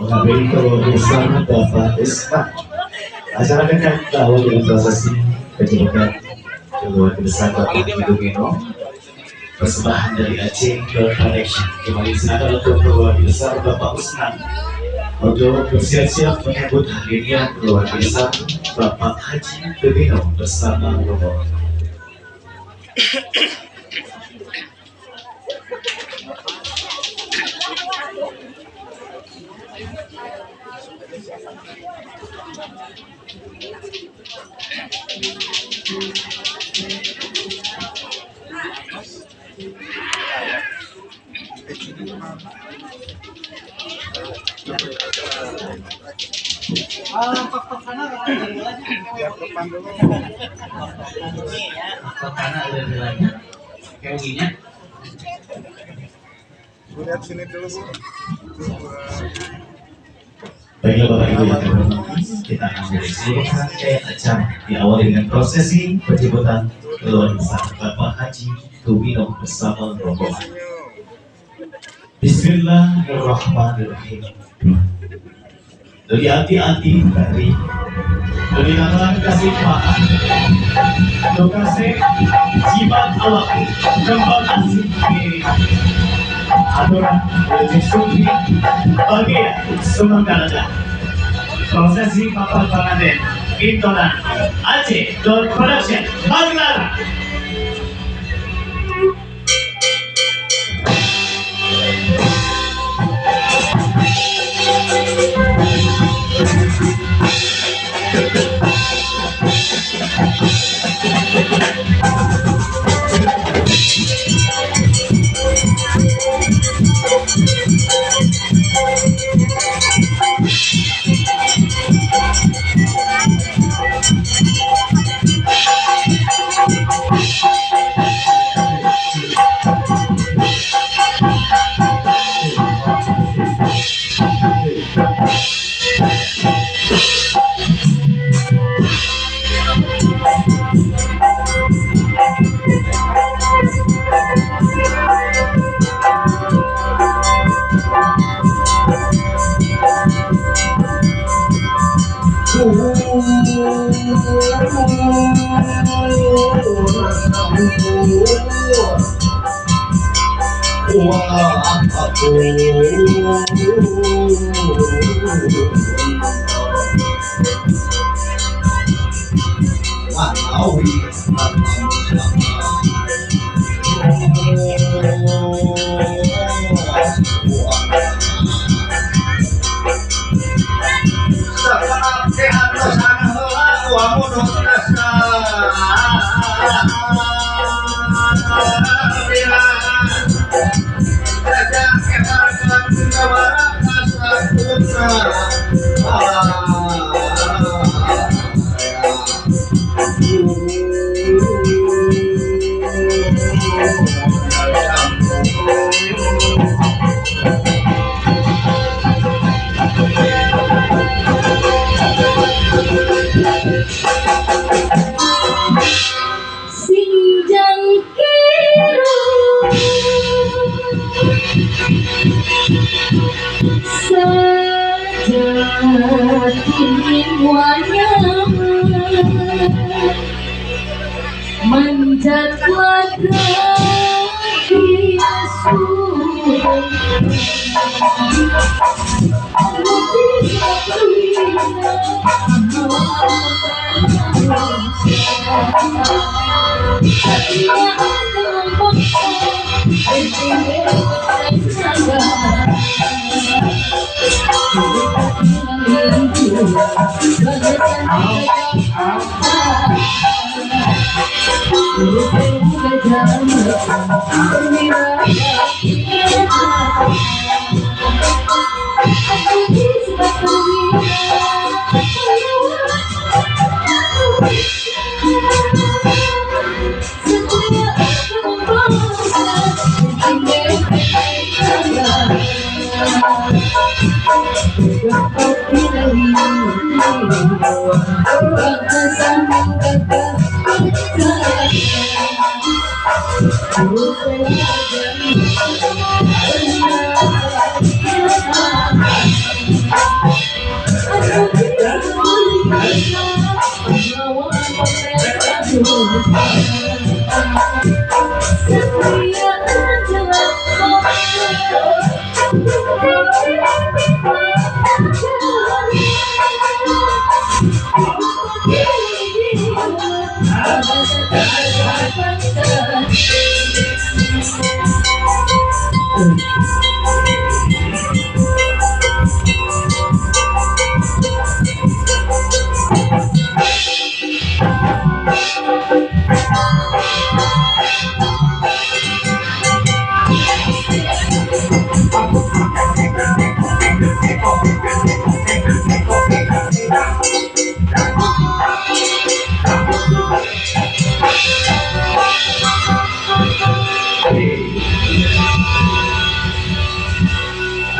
Mengabdi keluarga besar Bapak Usman. Acara akan diawali dengan prosesi penjemputan keluarga besar Bapak Tumino. Persembahan dari Aceh Production. Kembali silakan untuk keluarga besar Bapak Usman untuk bersiap-siap menyambut hadirnya keluarga besar Bapak Haji Tumino bersama rombongan. Karena ada nilainya kayak gini. Lihat sini dulu, Bu. Baiklah Bapak Ibu yang terhormat, kita akan mulai seluruh rangkaian acara diawali dengan prosesi penjemputan keluarga besar Bapak Haji Tumino bersama rombongan. Bismillahirrahmanirrahim. Dari anti-anti dari dari nama kasih Pak Lokasi jimat awak kembang asing diri aturan Wilujeng Sumping Bagia Sumanggalada. Prosesi Papan Panganten Intonan Aceh Dot Production Magelang. Sinjang kiro sejati wayang manjat lagi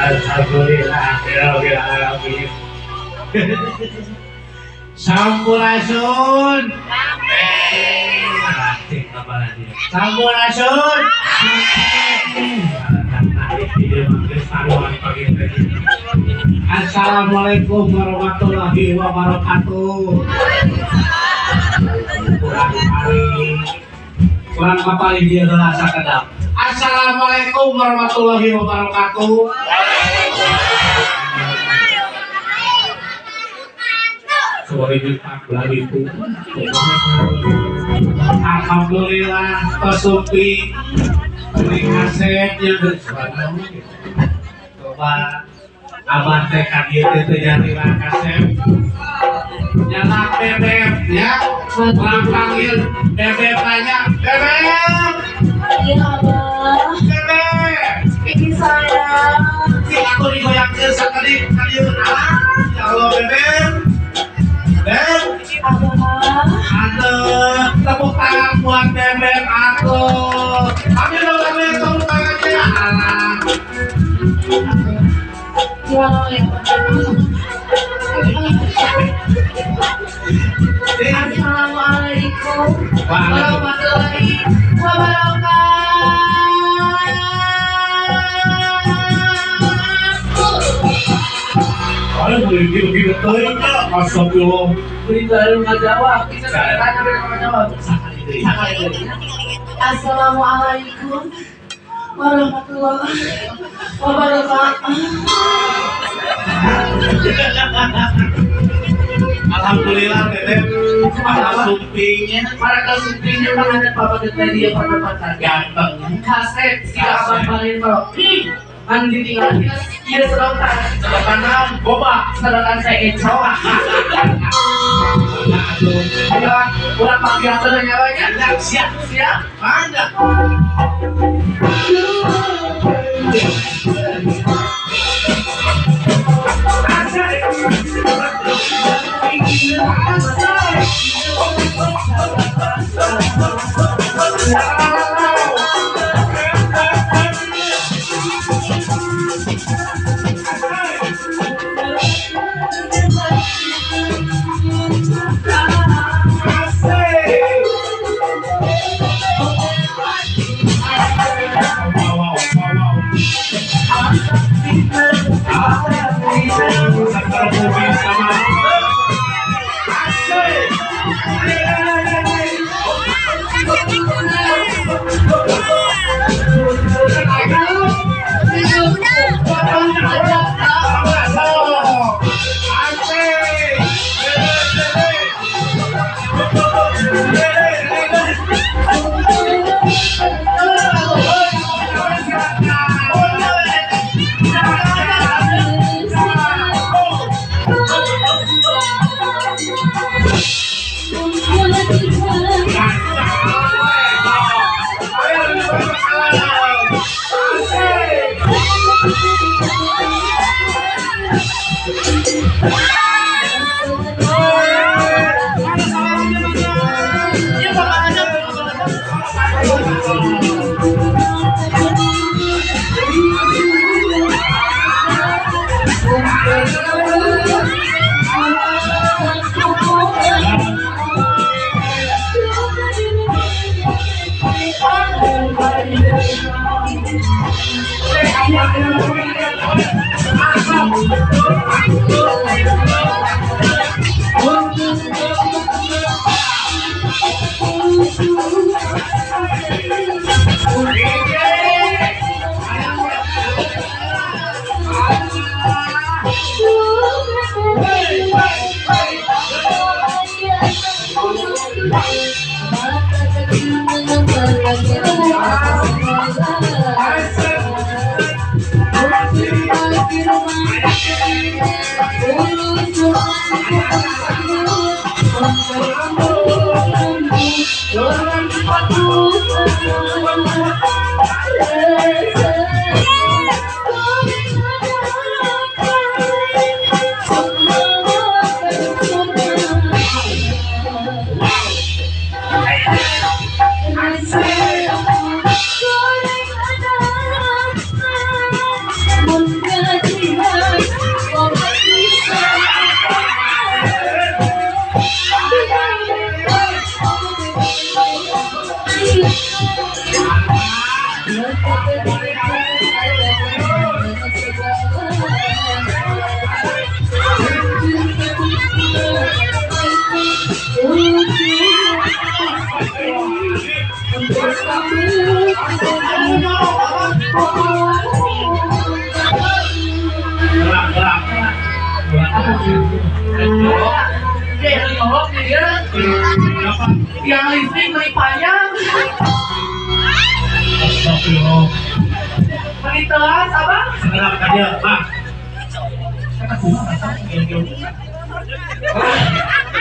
Alhamdulillah, ya alamin. Sampurasun. Sampurasun. Assalamualaikum warahmatullahi wabarakatuh. Kurang kapal dia adalah sakedap. Assalamualaikum warahmatullahi wabarakatuh. Itu. Alhamdulillah pesupi beli kaset yang bersuara. Coba abah teh ka dieu teh nyari kaset. Nyala bebek ya. Orang panggil bebek banyak. Bebek. Iya abah. Bebek. Ini saya. Ini aku digoyangkeun sakedik ka dieu. Ya Allah bebek. Beb, aduh, tepuk tangan buat Bebek aku. Ambil dong, ambil tepuk tangannya. Alah. Assalamualaikum warahmatullahi wabarakatuh. Aduh, begini teuing astagfirullah. Beri baru nggak jawab. Kita tanya mereka nggak jawab. Assalamualaikum warahmatullahi wabarakatuh. Alhamdulillah Bebek. Para sumpingnya, para kesumpingnya menghadap bapak dan dia perdebatan. Ganteng. Kaset si abang paling bro. Anu ditinggal dia sedotan. Sedotan naon? Boba. Sedotan saya eco. Ayo, ulang panggil nyawanya. Siap, siap. Mana? Yang listrik beli panjang. Astagfirullah. Beli telas apa? Sekarang aja, Pak.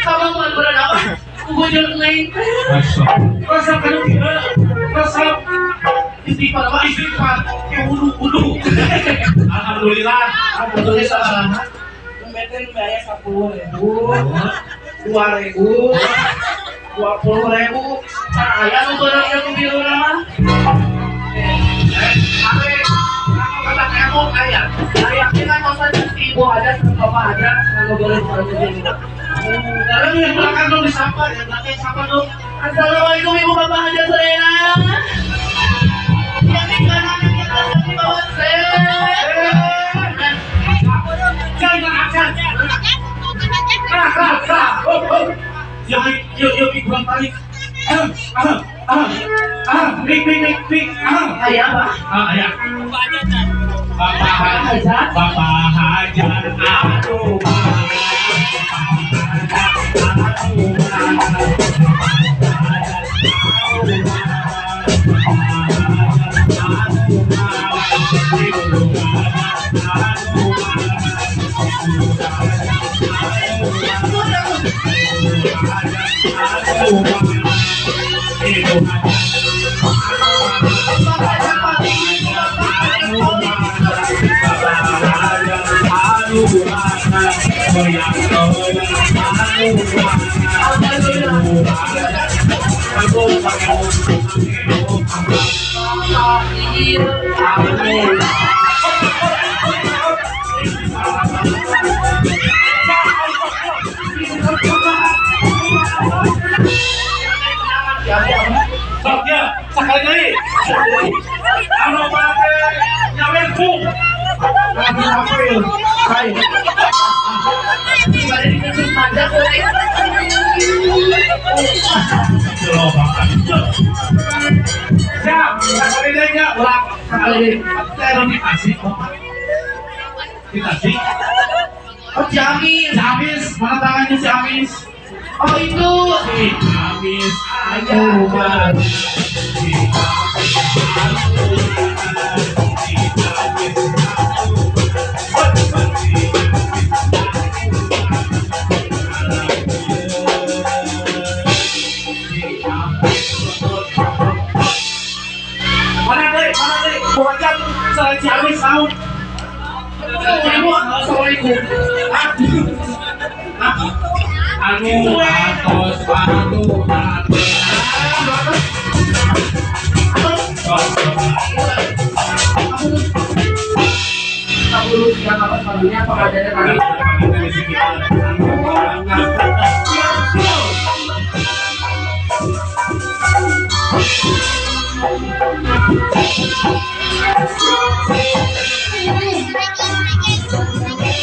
Sama bukan beran apa? Bujur lain. Resep kan resep istighfar apa? Istighfar kayak wudu-wudu. Alhamdulillah, alhamdulillah sama. Meten bayar 10.000, 2.000, 20.000. Saya nu beurang yang biru nama. Kata emok aya. Aya kita kosan ibu aja sama bapak aja kalau boleh jadi. Sekarang yang belakang dong disapa, yang belakang sapa dong. Assalamualaikum ibu bapak Haja Serena. Yang di kanan yang di atas yang di bawah saya. Jangan akan. Yuk, kurang tarik. Mik, Ayah apa? Ayah. Bapak Hajar, aduh. Sekali lagi. Anu pakai nyawer bung. Apa ya? Hai. Siap, sekali lagi ya, ulang sekali lagi. Saya dikasih, dikasih. Oh, Ciamis. Ciamis, mana tangannya Ciamis? Oh itu. Ciamis, ayo baru. Mana deh, mana deh? Pokoknya selain Ciamis tahu. Assalamualaikum. Anu atos anu Thank you.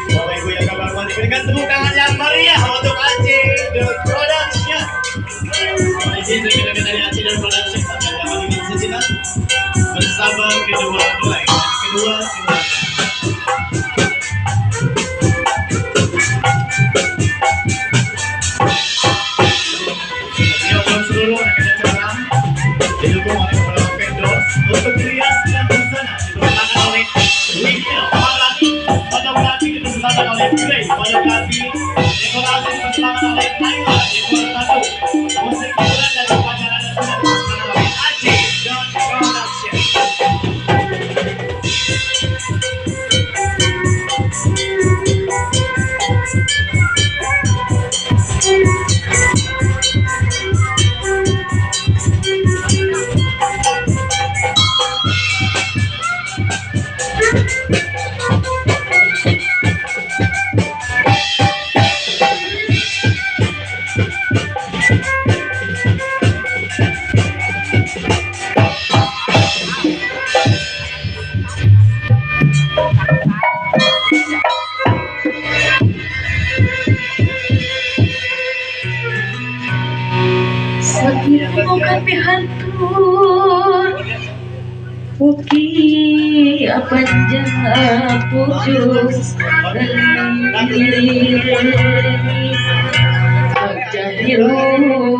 Bapak Ibu yang kami hormati, berikan tepuk tangan yang meriah untuk Aceh The Production. Izin rekan-rekan dari Aceh The Production akan dapat dengan sejenak bersama kedua mempelai dan kedua keluarga. Seluruh rangkaian acara didukung oleh beberapa vendor. Mugi panjang pucuk aja hirup.